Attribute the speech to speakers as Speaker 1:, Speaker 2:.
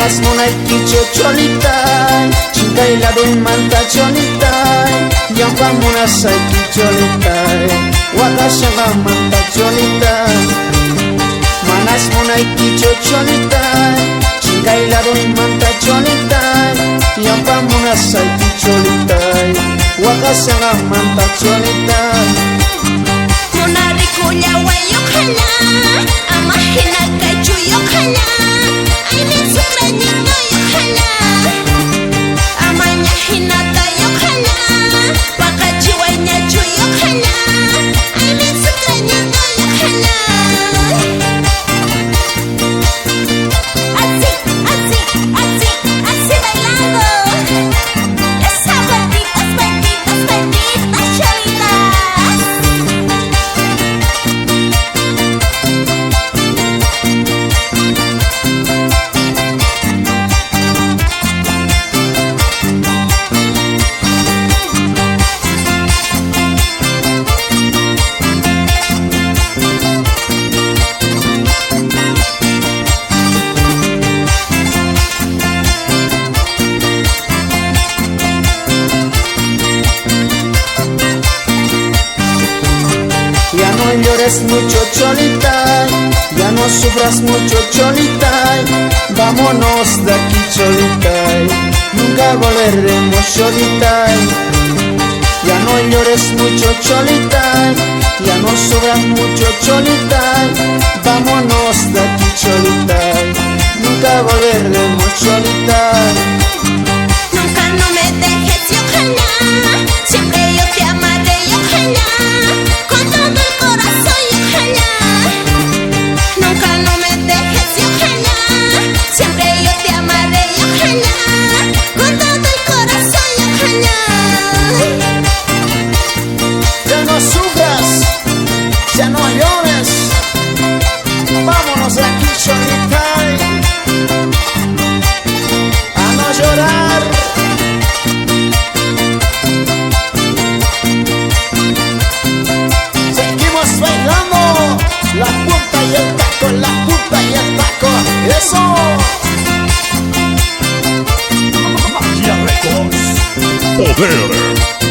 Speaker 1: Manas munaykichu cholitay, chinkay ladunmanta cholitay, yampa munasayki cholitay, waqashanqanmanta cholitay. Manas munaykichu cholitay, chinkay ladunmanta cholitay, yampa munasayki cholitay, waqashanqanmanta cholitay.
Speaker 2: Munarikullaway ojalá, ama hina kaychuy ojalá, aymi sukrañitoy ojalá, amaña hinatay ojalá, waqachiwayñachuy ojalá, aymi sukrañitoy ojalá. Así, así, así, así bailando. Esas vueltitas, vueltitas, vueltitas, cholitas.
Speaker 1: Ya no llores mucho, cholita, ya no sufras mucho, cholita, vámonos de aquí, cholita, nunca volveremos, cholita. Ya no llores mucho, cholita, ya no sufras mucho, cholita, vámonos de aquí, cholita, nunca volveremos, cholita.
Speaker 2: Nunca no me dejes y ojalá, siempre yo te amaré y ojalá, con todo el corazón y ojalá. Nunca no me dejes y ojalá, siempre yo te amaré y ojalá, con todo el corazón y ojalá.
Speaker 1: Ya no sufras, ya no llores, vámonos de aquí, cholita, a no llorar. Seguimos bailando, la punta y el taco, la punta y el taco, eso.
Speaker 3: Magia Records. Poder.